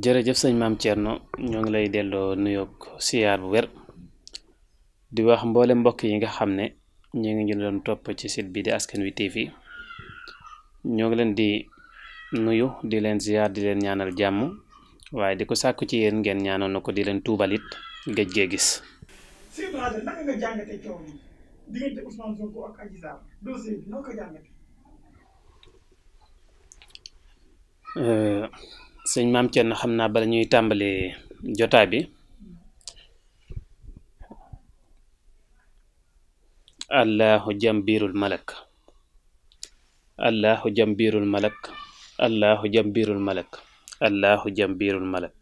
jërëjëf sëñ Maam Thierno ñoo ngi lay delloo nuyoog siyaar bu wér di wax mboole mbokk yi nga xam ne ñu ngi ñu doon topp ci site bi di Askan Wi TV ñoo ngi leen di nuyu di leen ziyaar di leen ñaanal jàmm waaye di ko sàkku ci yéen ngeen ñaanal na ko di leen tuubalit géej gee gis. sëñ Maam Thierno xam naa bala ñuy tàmbali jotaay bi allahu jambirul malak allahu jambirul malak allahu jambirul malak allahu jambirul malak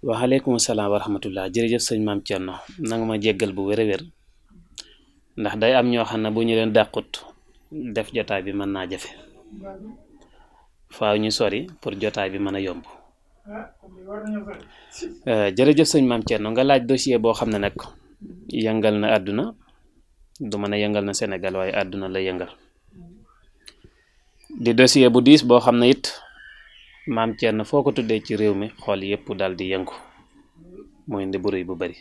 waaleykum salaam wa rahmatullah jërëjëf sëñ Maam Thierno nanga ma jéggal bu wér a wér ndax day am ñoo xam ne bu ñu leen dàqut def jotaay bi mën naa jafe faaw ñu sori pour jotaay bi mën a yomb jërëjëf sëñ Maam Thierno nga laaj dossier boo xam ne nag yëngal na àdduna du mën a yëngal na Sénégal waaye àdduna la yëngal di dossier bu diis boo xam ne it Maam Thierno foo ko tuddee ci réew mi xool yépp dal di yëngu mooy indi bu rëy bu bari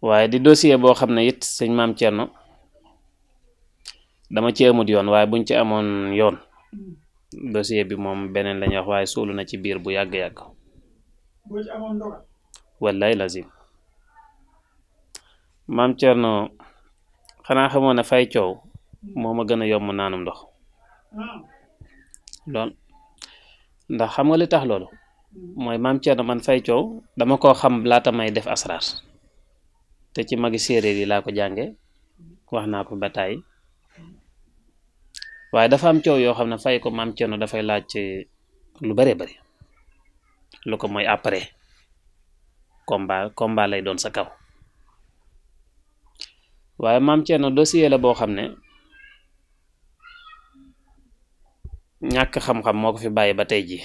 waaye di dossier boo xam ne it sëñ Maam Thierno dama ci amut yoon waaye buñ ci amoon yoon dossier bi moom beneen lañuy wax waaye suulu na ci biir bu yàgg-yàgg wallaay lazim Maam Thierno xanaa xamoon ne fay coow moo ma gën a yomb naanum ndox lool ndax xam nga li tax loolu mooy Maam Thierno man fay coow dama koo xam laata may def asraar te ci magi séeréer yi laa ko jànge wax naa ko ba tàyyi waaye dafa am coow yoo xam ne fay ko Maam Thierno dafay laaj lu bare bari lu ko mooy après combat lay doon sa kaw waaye Maam Thierno dossier la boo xam ne ñàkk xam-xam moo ko fi bàyyi ba tey ji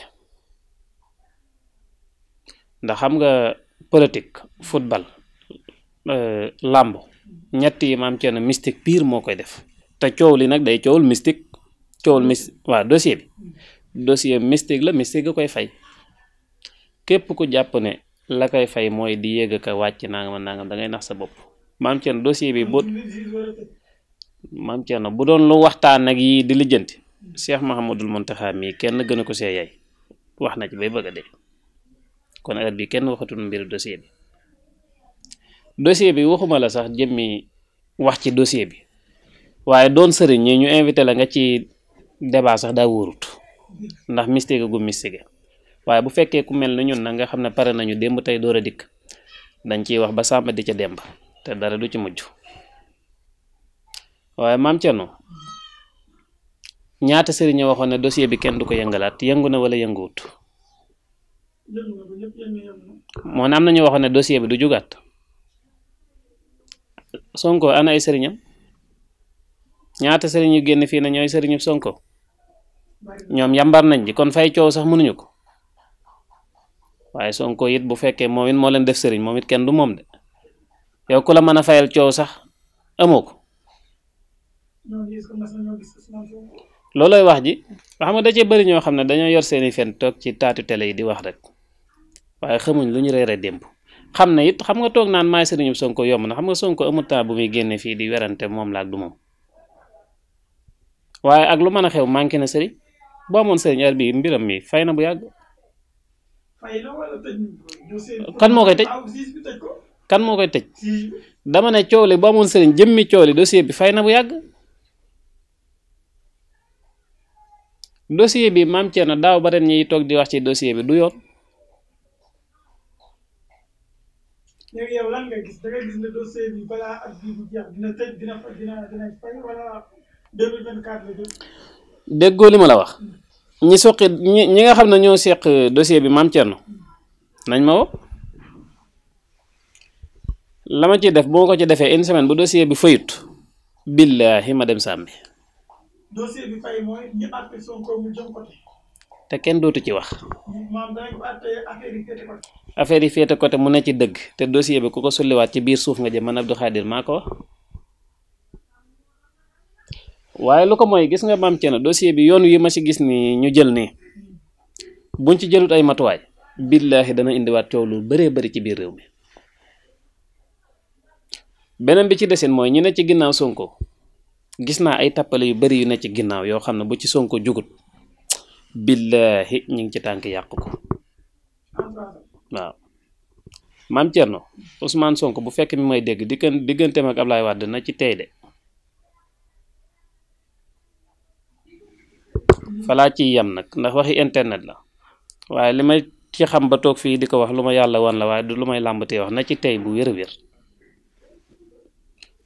ndax xam nga politique football làmb ñett yi Maam Thierno mystique pire moo koy def te coow li nag day coowul mystique waaw dossier bi dossier mystique la mystique ga koy fay képp ku jàpp ne la koy fay mooy di yéeg ka wàcc nangam nangam da ngay nax sa bopp Maam Thierno dossier bi Maam Thierno bu doon lu waxtaan ak yi di lijjanti Cheikh Mahamadul Muntaxa mii kenn gënu ko see yaay wax na ci bay bëgg a dee kon heure bi kenn waxatul mbiru dossier bi waxuma la sax jëmmi wax ci dossier bi waaye doon sëriñ ñi ñu invité la nga ci débat sax daa wóorut ndax mystique gu mystique waaye bu fekkee ku mel ni ñun nag nga xam ne pare nañu démb tey door a dikk dañ ciy wax ba sàmba di ca demb te dara du ci mujj waaye Maam Thierno ñaata sëriñ ñi waxoon ne dossier bi kenn du ko yëngalaat yëngu na wala yënguwut moo ne am na ñu waxoon ne dossier bi du jugaat Sonko ana ay sëriñam ñaata sëriñ yu génn fii na ñooy sëriñu Sonko ñoom yambar nañ ji kon fay coow sax mënuñu ko waaye Sonko it bu fekkee moom it moo leen def sëriñ moom it kenn du moom de yow ku la mën a fayal coow sax amoo ko loolooy wax ji xam nga da cee bëri ñoo xam ne dañoo yor seeni fen toog ci taatu télé yi di wax rek waaye xamuñ lu ñu reere démb xam ne it xam nga toog naan maay sëriñu Sonko yomb na xam nga Sonko amul temps bu muy génne fii di werante moom la ak du moom waaye ak lu mën a xew manqué na sëriñ boo amoon sëriñ heure bi mbiram mi fay na bu yàgg kan moo koy tëj kan moo koy tëj dama ne coow li boo amoon sëriñ jëmmi coow li dossier bi fay na bu yàgg dossier bi Maam Thierno daaw ba ren ñiy toog di wax ci dossier bi du yoon yow lan nga gis da nga gis ne dossier bi balaa ak bii bu jeex dina tëj dina fay wala 2024 la jëm. déggoo li ma la wax ñi soqi ñi nga xam ne ñoo seq dossier bi Maam Thierno nañ ma woo la ma ci def boo ko ci defee une semaine bu dossier bi fayut billaahi ma dem sàmmi. dossier bi fay mooy ñu àtte Sonko mu jëm côté. te kenn dootu ci wax. maam danañ ko àtte affaire yi féete côté. affaire yi féete côté mu ne ci dëgg te dossier bi ku ko sulliwaat ci biir suuf nga jëm man Abdou Khadir maa ko wax waaye lu ko mooy gis nga maam Thierno dossier bi yoon wi ma ci gis ni ñu jël nii buñ ci jëlut ay matuwaay billaahi dana indiwaat coow lu bëree bëri ci biir réew mi. beneen bi ci desin mooy ñi ne ci ginnaaw Sonko gis naa ay tappale yu bari yu ne ci ginnaaw yoo xam ne bu ci Sonko jugut billaahi ñu ngi ci tànk yàq ko waaw. maam Thierno Ousmane Sonko bu fekk mi may dégg digganteem ak Ablaye Wade na ci tey de falaa ciy yem nag ndax waxi internet la waaye li may ci xam ba toog fii di ko wax lu ma yàlla wan la waaye du lu may làmbatee wax na ci tey bu wér a wér.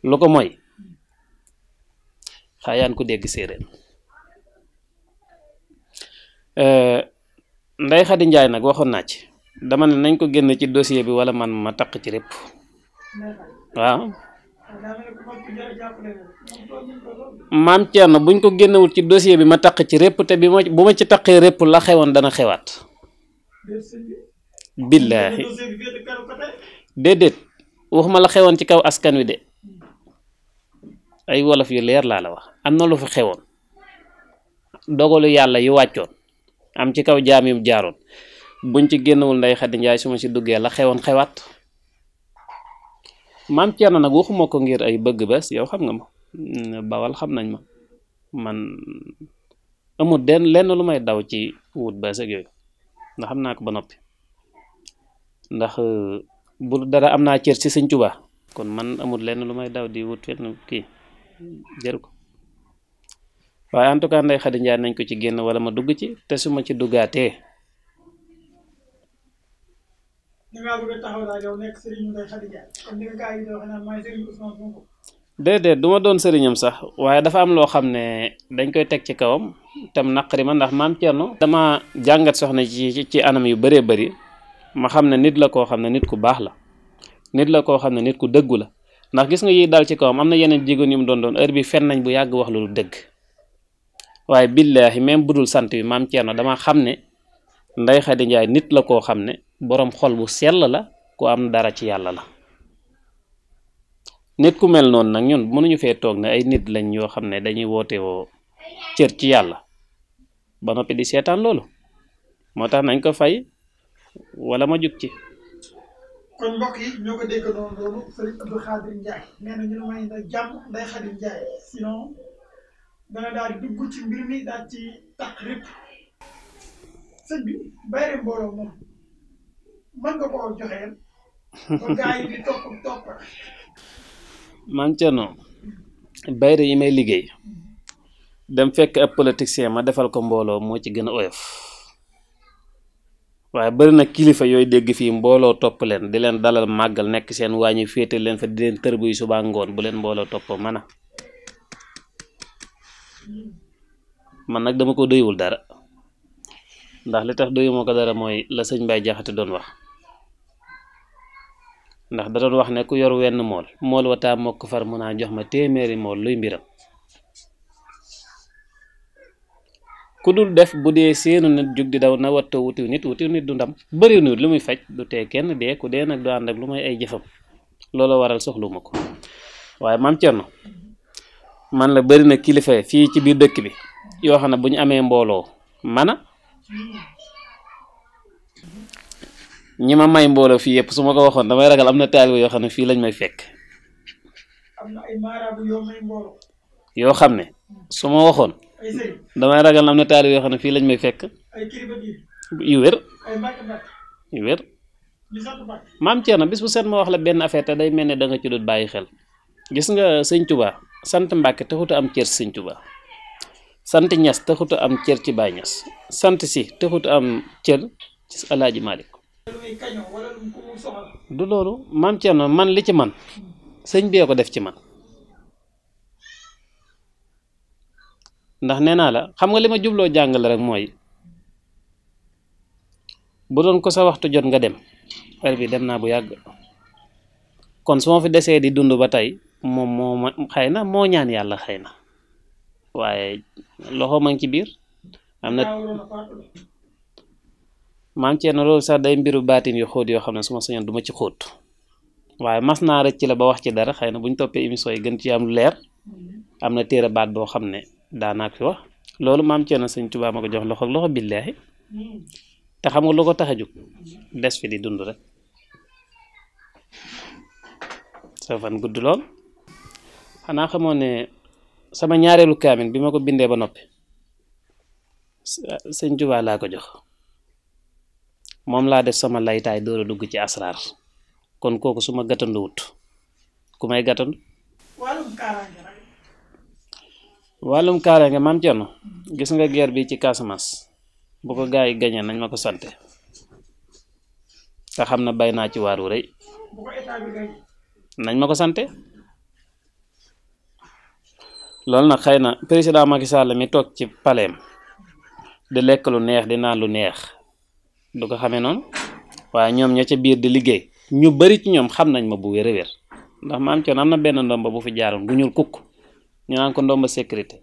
lu ko mooy xaayaan ko dégg séeréer Ndeye Khady Ndiaye nag waxoon naa ci dama ne nañ ko génn ci dossier bi wala man ma taq ci répp waaw. maam Thierno buñ ko génnewul ci dossier bi ma taq ci répp te bu ma ci taqee répp la xewoon dana xewaat billaahi déedéet waxuma la xewoon ci kaw askan wi de ay wolof yu leer laa la wax am na lu fi xewoon dogalu yàlla yu wàccoon am ci kaw jaam yu jaaroon buñ ci génnewul Ndeye Khady Ndiaye su ma ci duggee la xewoon xewaat. maam Thierno nag waxuma ko ngir ay bëgg bés yow xam nga ma bawal xam nañ ma man amul lenn lu may daw ci wut bés ak yooyu ndax xam naa ko ba noppi ndax bu dara am naa cër ci Sëñ Tuubaa kon man amul lenn lu may daw di wut fenn kii jëru ko waaye en tout cas Ndeye Khady Ndiaye nañ ko ci génn wala ma dugg ci te su ma ci duggaatee. déedéet du ma doon sëriñam sax waaye dafa am loo xam ne dañ koy teg ci kawam tam naqari ma ndax maam Thierno dama jàngat soxna ci anam yu bëree bëri ma xam ne nit la koo xam ne nit ku baax la nit la koo xam ne nit ku dëggu la ndax gis nga yi dal ci kawam am na yeneen jigéen yu mu doon heure bi fen nañ bu yàgg wax lu dëgg waaye billaahi même budul sant bi maam Thierno dama xam ne Ndeye Khady Ndiaye nit la koo xam ne boroom xol bu sell la ku am dara ci yàlla la. nit ku mel noonu nag ñun mënuñu fee toog ne ay nit lañ yoo xam ne dañuy woote woo cër ci yàlla ba noppi di seetaan loolu moo tax nañ ko fay wala ma jug ci. kon mbokk yi ñoo ko dégg noonu loolu Serigne Abdou Khadir Ndiaye nee na ñu may na jàmm Ndeye Khady Ndiaye sinon dana daal dugg ci mbir mi daal ci taq rip sëñ bi bayre mbooloo moom mën nga koo joxeel ba gaa yi di topp maam Thierno bayre yi may liggéey dem fekk ab politicien ma defal ko mbooloo moo ci gën a oyof waaye bari na kilifa yooyu dégg fii mbooloo topp leen di leen dalal màggal nekk seen wàññi féete leen fa di leen tër buy subaa ngoon bu leen mbooloo topp man nag dama ko doyul dara ndax li tax doyuma ko dara mooy la sëñ Baye Jaxate doon wax ndax da doon wax ne ku yor wenn mool wataa mokk far mun a jox ma téeméeri mool luy mbiram ku dul def bu dee seenu nit jug di daw na wattoo wutiw nit du ndam bëriw nit lu muy faj du tee kenn dee ku dee nag du ànd ak lu may ay jëfam loolu waral soxluma ko waaye maam Thierno man la bëri na kilifa fii ci biir dëkk bi yoo xam ne bu ñu amee mbooloo ñi ma may mbooloo fii yëpp su ma ko waxoon damay ragal am na taalibe yoo xam ne fii lañ may fekk yoo xam ne su ma waxoon damay ragal am na taalibe yoo xam ne fii lañ may fekk yu wér maam Thierno bis bu set ma wax la benn affaire te day mel ne da nga ci doon bàyyi xel gis nga sëñ Touba sant Mbàkke taxut a am cër sëñ Touba sant Ñas taxut a am cër ci Baay Ñas sant si taxut a am cër ci Alaaji Malik du loolu maam Thierno man li ci man sëñ bee ko def ci man ndax nee naa la xam nga li ma jubloo jàngale rek mooy bu doon ko sa waxtu jot nga dem heure bi dem naa bu yàgg kon su ma fi desee di dund ba tey moom moo ma xëy na moo ñaan yàlla xëy na waaye loxo ma ngi ci biir am na maam Thierno loolu sax day mbiru baatin yu xóot yoo xam ne su ma sañoon du ma ci xóot waaye mas naa rëcc la ba wax ci dara xëy na bu ñu toppee émission yi gën ci am lu leer am na téere baat boo xam ne daanaak fi wax loolu maam Thierno Sëñ Tuubaa ma ko jox loxo loxo billaahi te xam nga lu ko tax a jóg des fi di dund rek sa fan gudd lool xanaa xamoo ne sama ñaareelu kaamil bi ma ko bindee ba noppi Sëñ Tuubaa laa ko jox moom laa def sama laytaay door a dugg ci asraar kon kooku su ma gàttanduwut ku may gàttandu wàllum kaaraange maam Thierno gis nga guerre bi ci Casamance bu ko gaa yi gañee nañ ma ko sante te xam na bay naa ci waar wu rëy nañ ma ko sante loolu nag xëy na président Macky Sall mi toog ci paleem di lekk lu neex di naan lu neex du ko xamee noonu waaye ñoom ña ca biir di liggéey ñu bari ci ñoom xam nañ ma bu wér a wér ndax maam Thierno am na benn ndomba bu fi jaaroon bu ñuul kukk ñu naan ko ndomba sécurité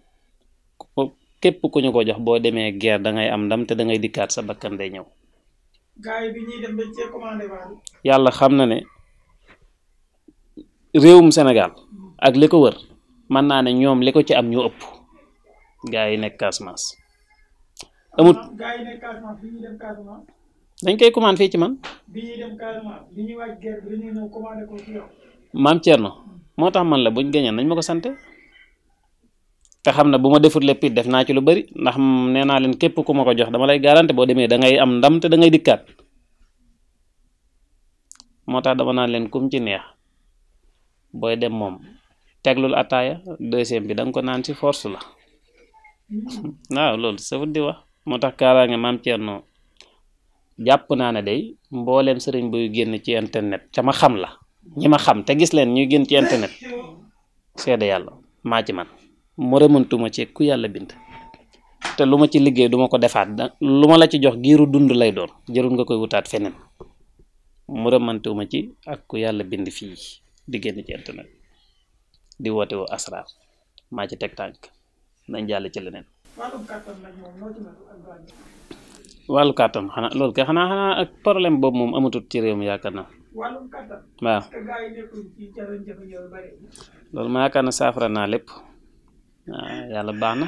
képp ku ñu ko jox boo demee guerre da ngay am ndam te da ngay dikkaat sa bakkan day ñëw. gaay bi ñuy dem dañ cee commandé waale. yàlla xam na ne réewum Sénégal ak li ko wër mën naa ne ñoom li ko ci am ñu ëpp gaa yi nekk Casamance. amut gaay yi nekk Casamance bi ñuy dem Casamance. dañ koy commandé fii ci man. bi ñuy dem Casamance bi ñuy wàcc guerre bi dañuy ñëw commandé ko ci yow. maam Thierno moo tax man la buñ gañee nañ ma ko sante te xam ne bu ma defut lépp it def naa ci lu bari ndax nee naa leen képp ku ma ko jox dama lay garanté boo demee da ngay am ndam te da ngay dikkaat moo tax dama naan leen kum ci neex booy dem moom teglul ataaya deuxième bi da nga ko naan ci force la waaw loolu safut di wax moo tax kaaraange maam Thierno jàpp naa ne day mbooleem sëriñ buy génn ci internet ca ma xam la ñi ma xam te gis leen ñuy génn ci internet seede yàlla maa ci man mu remontuma ci ku yàlla bind te lu ma ci liggéey duma ko defaat lu ma la ci jox giiru dund lay doon jarul nga koy wutaat feneen mu remantuma ci ak ku yàlla bind fii di génn ci internet di woote woo asraar maa ci teg tànk nañ jàll ci leneen wàllu kàttan xanaa loolu kay xanaa ak problème boobu moom amatut ci réew mi yaakaar naa waaw loolu ma yaakaar na saafara naa lépp waaw yàlla baax na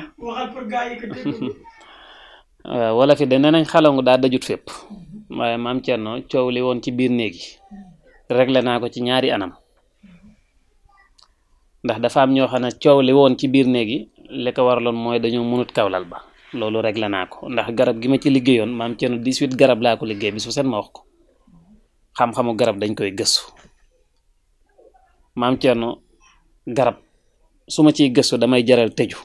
waaw wala fi de nee nañ xalangu daa dajut fépp waaye maam Thierno coow li woon ci biir néeg yi réglé naa ko ci ñaari anam ndax dafa am ñoo xam ne coow li woon ci biir néeg yi li ko waraloon mooy dañoo mënut kawlal ba loolu réglé naa ko ndax garab gi ma ci liggéeyoon maam Thierno 18 garab laa ko liggéey bi su seen ma wax ko xam-xamu garab dañ koy gëstu maam Thierno garab su ma ciy gëstu damay jaral tëju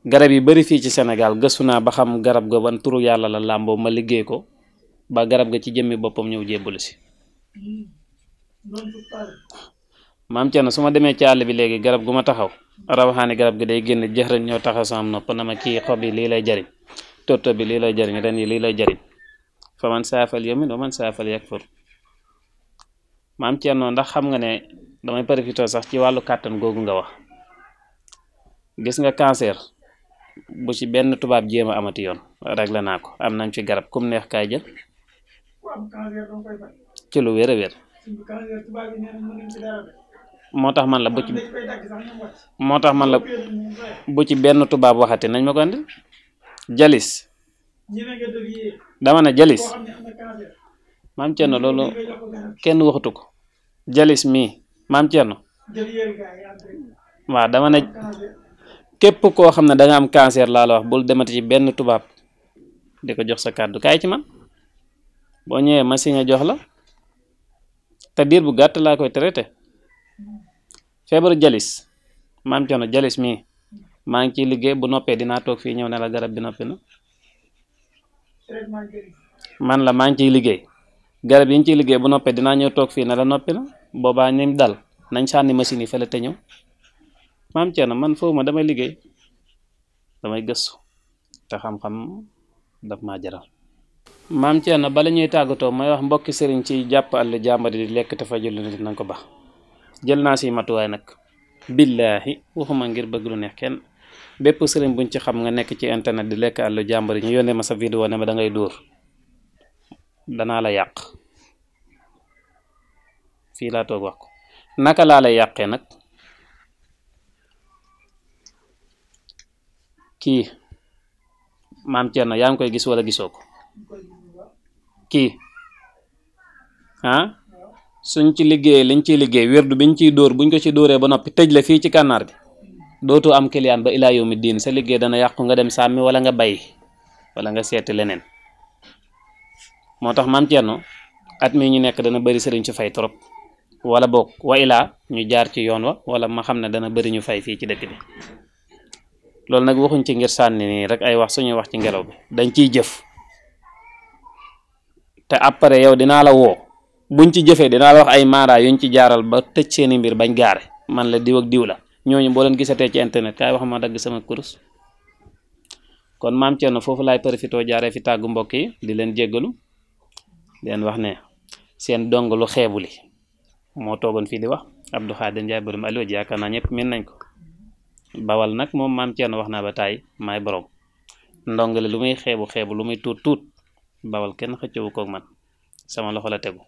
garab yi bari fii ci Sénégal gëstu naa ba xam garab ga ban turu yàlla la làmboo ma liggéey ko ba garab ga ci jëmmi boppam ñëw jébbalu si maam Thierno su ma demee ci àll bi léegi garab gu ma taxaw rawaxaani garab gi day génn jëx rek ñoo taxaw sama nopp na ma kii xob yi lii lay jariñ tóortóor bi lii lay jariñ ren yi lii lay jariñ fa man saafal yamin wa man saafal yakfur maam Thierno ndax xam nga ne damay profité sax ci wàllu kàttan googu nga wax gis nga cancer bu ci benn tubaab jéem a amati yoon réglé naa ko am nañ fi garab kum neex kaay jël ci lu wér a wér moo tax man la bu ci benn tubaab waxati nañ ma ko andil jalis dama ne jalis maam Thierno loolu kenn waxatu ko jalis mii maam Thierno waaw dama ne képp koo xam ne da nga am cancer laa la wax bul demati ci benn tubaab di ko jox sa kàddu kaay ci man boo ñëwee machine jox la te diir bu gàtt laa koy traité feebaru jalis maam Thierno jalis mii maa ngi ciy liggéey bu noppee dinaa toog fii ñëw ne la garab bi noppi na man la maa ngi ciy liggéey garab yi ñu ciy liggéey bu noppee dinaa ñëw toog fii ne la noppi na boobaa ñim dal nañ sànni machine yi fële te ñëw maam Thierno man foofu ma damay liggéey damay gëstu te xam-xam daf maa jaral maam Thierno bala ñuy tàggatoo may wax mbokki sëriñ ci jàpp àll jàmbari di lekk te fajul nit nañ ko baax jël naa si matuwaay nag billaahi waxuma ngir bëgg lu neex kenn bépp sëriñ buñ ci xam nga nekk ci internet di lekk àll jàmbari ñu yónnee ma sa vidéo ne ma da ngay dóor danaa la yàq fii laa toog wax ko naka laa lay yàqee nag kii maam Thierno yaa ngi koy gis wala gisoo ko kii ah suñ ci liggéeyee liñ ciy liggéey wérdu biñ ciy dóor buñ ko ci dóoree ba noppi tëj la fii ci kànnaar bi dootu am client ba ilaa yawmi diin sa liggéey dana yàqu nga dem sàmmi wala nga bay wala nga seeti leneen moo tax maam Thierno at mi ñu nekk dana bëri sëriñ ci fay trop wala boog wa ilaa ñu jaar ci yoon wa wala ma xam ne dana bëri ñu fay fii ci dëkk bi loolu nag waxuñ ci ngir sànni nii rek ay wax suñuy wax ci ngelaw bi dañ ciy jëf te après yow dinaa la woo buñ ci jëfee dinaa la wax ay maara yuñ ci jaaral ba tëj seeni mbir bañ gaare man la diw ak diw la ñooñu boo leen gisatee ci internet kaay wax ma dagg sama kurus kon maam Thierno foofu laay profité jaaree fi tàggu mbokk yi di leen jéggalu di leen wax ne seen dong lu xeebu li moo toogoon fii di wax Abdou Khadir Ndiaye borom Aliou yaakaar naa ñëpp mën nañ ko bawal nag moom maam Thierno wax naa ba taay maay borom ndongale lu muy xeebu lu muy tuut tuut bawal kenn xëccëwu koog man sama loxo la tegu